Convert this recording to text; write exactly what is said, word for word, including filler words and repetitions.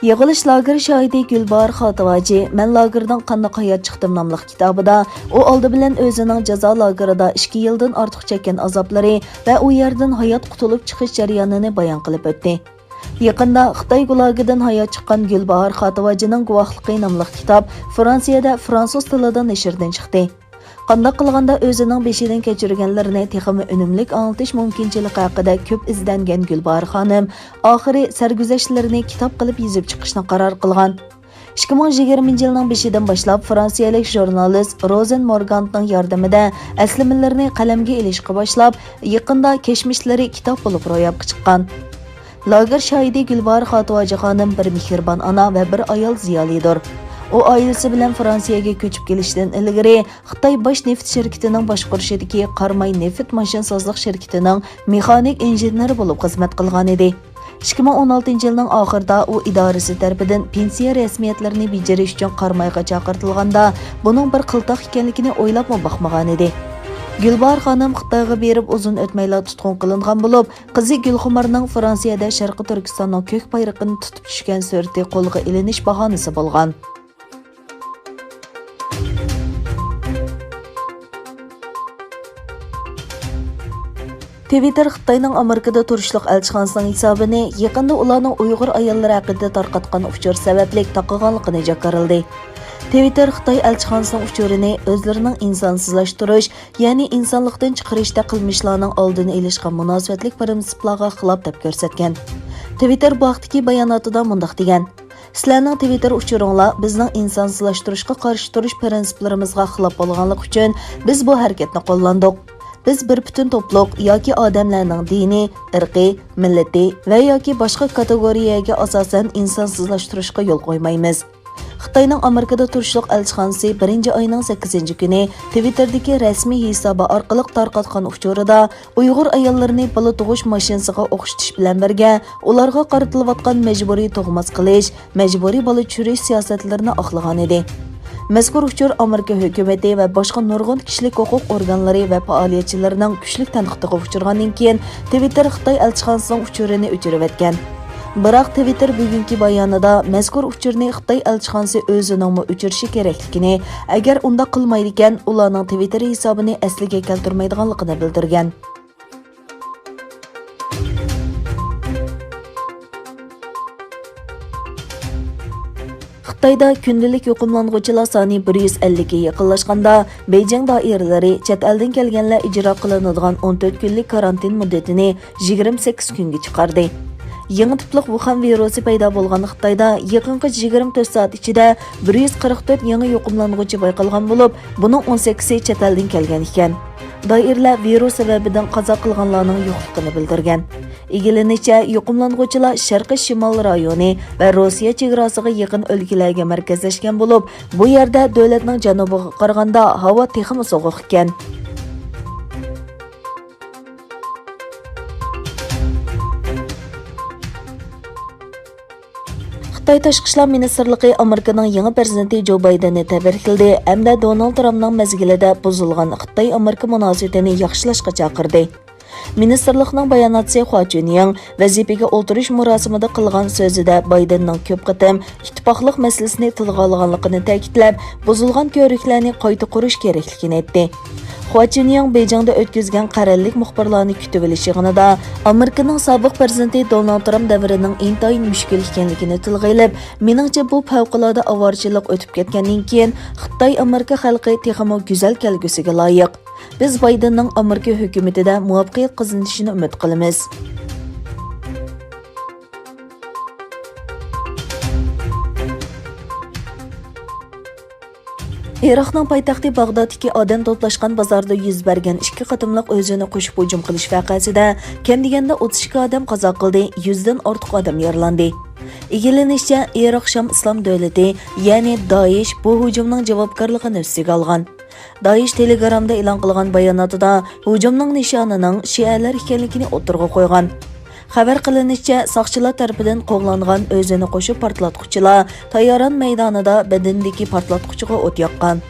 يىغىلىش لاگېر شاھىتى گۈلباھار خاتىۋاجى مەن لاگېردىن قانداق ھايات چىقتىم ناملىق كىتابىدا ئۇ ئالدى بىلەن ئۆزىنىڭ جازا لاگېرىدا ئىككى يىلدىن ئارتۇق چەككەن ئازابلىرى ۋە ئۇ يەردىن ھايات قۇتۇلۇپ چىقىش جەريانىنى بايان قىلىپ ئۆتتى. يېقىندا خىتاي گۇلاگىدىن ھايات چىققان گۈلباھار خاتىۋاجىنىڭ گۇۋاھلىقى ناملىق كىتاب فرانسىيەدە فرانسۇز تىلىدا نەشردىن چىقتى. قانداق قىلغاندا ئۆزىنىڭ بېشىدىن كەچۈرگەنلىرىنى تېخىمۇ ئۈنۈملۈك ئاڭلىتىش مۇمكىنچىلىكى ھەققىدە كۆپ ئىزدەنگەن گۈلباھار خانىم ئاخىرى سەرگۈزەشتلىرىنى كىتاب قىلىپ يېزىپ چىقىشنى قارار قىلغان. ئىككى مىڭ يىگىرمىنچى يىلنىڭ بېشىدىن باشلاپ فرانسىيەلىك ژۇرنالىست روزېن مورگانتنىڭ ياردىمىدە ئەسلىمىلىرىنى قەلەمگە ئېلىشقا باشلاپ، يېقىندا كەچمىشلىرى كىتاب بولۇپ روياپقا چىققان. لاگېر شاھىتى گۈلباھار خاتىۋاجى خانىم بىر مېھرىبان ئانا ۋە بىر ئايال زىيالىيدۇر. ئۇ ئائىلىسى بىلەن فرانسىيەگە كۆچۈپ كېلىشتىن ئىلگىرى خىتاي باش نېفىت شىركىتىنىڭ باشقۇرۇشىدىكى قاراماي نېفىت ماشىنىسازلىق شىركىتىنىڭ مېخانىك ئىنژېنېرى بولۇپ خىزمەت قىلغانىدى. ئىككى مىڭ ئون ئالتىنچى يىلنىڭ ئاخىرىدا ئۇ ئىدارىسى تەرىپىدىن پېنسىيە رەسمىيەتلىرىنى بېجىرىش ئۈچۈن قارامايغا چاقىرتىلغاندا، بۇنىڭ بىر قىلتاق ئىكەنلىكىنى ئويلاپمۇ باقمىغانىدى. گۈلباھار خانىم خىتايغا بېرىپ ئۇزۇن ئۆتمەيلا تۇتقۇن قىلىنغان بولۇپ، قىزى گۈلخۇمارنىڭ فرانسىيەدە شەرقىي تۈركىستاننىڭ كۆك بايرىقىنى تۇتۇپ چۈشكەن سۈرىتى قولغا ئېلىنىش باھانىسى بولغان. تىۋىتتېر خىتاينىڭ ئامېرىكىدا تۇرۇشلۇق ئەلچىخانىسىنىڭ ھېسابىنى يېقىندا ئۇلارنىڭ ئۇيغۇر ئاياللىرى ھەققىدە تارقاتقان ئۇچۇر سەۋەبلىك تاقىغانلىقىنى جاكارلىدى. تىۋىتتېر خىتاي ئەلچىخانىسىنىڭ ئۇچۇرىنى ئۆزلىرىنىڭ ئىنسانسىزلاشتۇرۇش، يەنى ئىنسانلىقتىن چىقىرىشتا قىلمىشلارنىڭ ئالدىنى ئېلىشقا مۇناسىۋەتلىك پىرىنسىپلارغا خىلاپ دەپ كۆرسەتكەن. تىۋىتتېر بۇ ھەقتىكى باياناتىدا مۇنداق دېگەن: سىلەرنىڭ تىۋىتتېر ئۇچۇرۇڭلار بىزنىڭ ئىنسانسىزلاشتۇرۇشقا قارشى تۇرۇش پىرىنسىپلىرىمىزغا خىلاپ بولغانلىقى ئۈچۈن بىز بۇ ھەرىكەتنى قوللاندۇق. بىز بىر پۈتۈن توپلۇق ياكى ئادەملەرنىڭ دىنى، ئىرقى، مىللىتى ۋە ياكى باشقا كاتېگورىيەگە ئاساسەن ئىنسانسىزلاشتۇرۇشقا يول قويمايمىز. خىتاينىڭ ئامېرىكىدا تۇرۇشلۇق ئەلچىخانىسى بىرىنچى ئاينىڭ سەككىزىنچى كۈنى تىۋىتتېردىكى رەسمىي ھېسابى ئارقىلىق تارقاتقان ئۇچۇرىدا، ئۇيغۇر ئاياللىرىنى بالا تۇغۇش ماشىنىسىغا ئوخشىتىش بىلەن بىرگە، ئۇلارغا قارىتىلىۋاتقان مەجبۇرىي تۇغماس قىلىش، مەجبۇرىي بالا چۈشۈرۈش سىياسەتلىرىنى ئاقلىغانىدى. مەزكۇر ئۇچۇر ئامېرىكا ھۆكۈمىتى ۋە باشقا نۇرغۇن كىشىلىك ھوقۇق ئورگانلىرى ۋە پائالىيەتچىلىرىنىڭ كۈچلۈك تەنقىدىغا ئۇچرىغاندىن كېيىن، تىۋىتتېر خىتاي ئەلچىخانىسىنىڭ ئۇچۇرىنى ئۆچۈرۈۋەتكەن. بىراق تىۋىتتېر بۈگۈنكى بايانىدا مەزكۇر ئۇچۇرنى خىتاي ئەلچىخانىسى ئۆزىنىڭمۇ ئۆچۈرۈشى كېرەكلىكىنى، ئەگەر ئۇنداق قىلمايدىكەن، ئۇلارنىڭ تىۋىتتېر ھېسابىنى ئەسلىگە كەلتۈرمەيدىغانلىقىنى بىلدۈرگەن. خىتايدا كۈندىلىك يۇقۇملانغۇچىلار سانى بىر يۈز ئەللىككە يېقىنلاشقاندا، بېيجىڭ دائىرىلىرى چەت ئەلدىن كەلگەنلەر ئىجرا قىلىنىدىغان ئون تۆت كۈنلۈك كارانتىن مۇددىتىنى يىگىرمە سەككىز كۈنگە چىقاردى. يېڭى تىپلىق ۋۇخەن ۋىرۇسى پەيدا بولغان خىتايدا يېقىنقى يىگىرمە تۆت سائەت ئىچىدە بىر يۈز قىرىق تۆت يېڭى يۇقۇملانغۇچى بايقالغان بولۇپ، بۇنىڭ ئون سەككىزى چەت ئەلدىن كەلگەن ئىكەن. دائىرىلەر ۋىرۇس سەۋەبىدىن قازا قىلغانلارنىڭ يوقلۇقىنى بىلدۈرگەن. ئىگىلىنىشىچە، يۇقۇملانغۇچىلار شەرقىي شىمال رايونى ۋە روسىيە چېگراسىغا يېقىن ئۆلكىلەرگە مەركەزلەشكەن بولۇپ، بۇ يەردە دۆلەتنىڭ جەنۇبىغا قارىغاندا ھاۋا تېخىمۇ سوغۇق ئىكەن. خىتاي تاشقى ئىشلار مىنىستىرلىقى ئامېرىكىنىڭ يېڭى پىرېزىدېنتى جو بايدېننى تەبرىكلىدى ھەمدە دونالد ترامپنىڭ مەزگىلىدە بۇزۇلغان خىتاي-ئامېرىكا مۇناسىۋىتىنى ياخشىلاشقا چاقىردى. مىنىستىرلىقنىڭ باياناتچىسى خۇا چۈنيىڭ ۋەزىپىگە ئولتۇرۇش مۇراسىمىدا قىلغان سۆزىدە بايدېننىڭ كۆپ قېتىم ئىتتىپاقلىق مەسىلىسىنى تىلغا ئالغانلىقىنى تەكىتلەپ، بۇزۇلغان كۆۋرۈكلەرنى قايتا قۇرۇش كېرەكلىكىنى ئېيتتى. خۇا چۈنيىڭ بېيجىڭدا ئۆتكۈزگەن قەرەللىك مۇخبىرلارنى كۈتۈۋېلىش يىغىنىدا ئامېرىكىنىڭ سابىق پىرېزىدېنتى دونالد ترامپ دەۋرىنىڭ ئىنتايىن مۈشكۈل ئىكەنلىكىنى تىلغا ئېلىپ، مېنىڭچە بۇ پەۋقۇلئاددە ئاۋارىچىلىق ئۆتۈپ كەتكەندىن كېيىن خىتاي-ئامېرىكا خەلقى تېخىمۇ گۈزەل كەلگۈسىگە لايىق. بىز بايدېننىڭ ئامېرىكا ھۆكۈمىتىدە مۇۋەپپەقىيەت قازىنىشىنى ئۈمىد قىلىمىز. ئىراقنىڭ پايتەختى باغدادتىكى ئادەم توپلاشقان بازاردا يۈز بەرگەن ئىككى قېتىملىق ئۆزىنى قوشۇپ ھۇجۇم قىلىش ۋەقەسىدە كەم دېگەندە ئوتتۇز ئىككى ئادەم قازا قىلدى، يۈزدىن ئارتۇق ئادەم يارىلاندى. ئىگىلىنىشىچە، ئىراق شام ئىسلام دۆلىتى، يەنى دائىش بۇ ھۇجۇمنىڭ جاۋابكارلىقىنى ئۈستىگە ئالغان. دائىش تېلېگرامدا ئېلان قىلغان باياناتىدا ھۇجۇمنىڭ نىشانىنىڭ شىئەلەر ئىكەنلىكىنى ئوتتۇرىغا قويغان. خەۋەر قىلىنىشىچە، ساقچىلار تەرىپىدىن قوغلانغان ئۆزىنى قوشۇپ پارتلاتقۇچىلار تاياران مەيدانىدا بەدىنىدىكى پارتلاتقۇچىغا ئوت ياققان.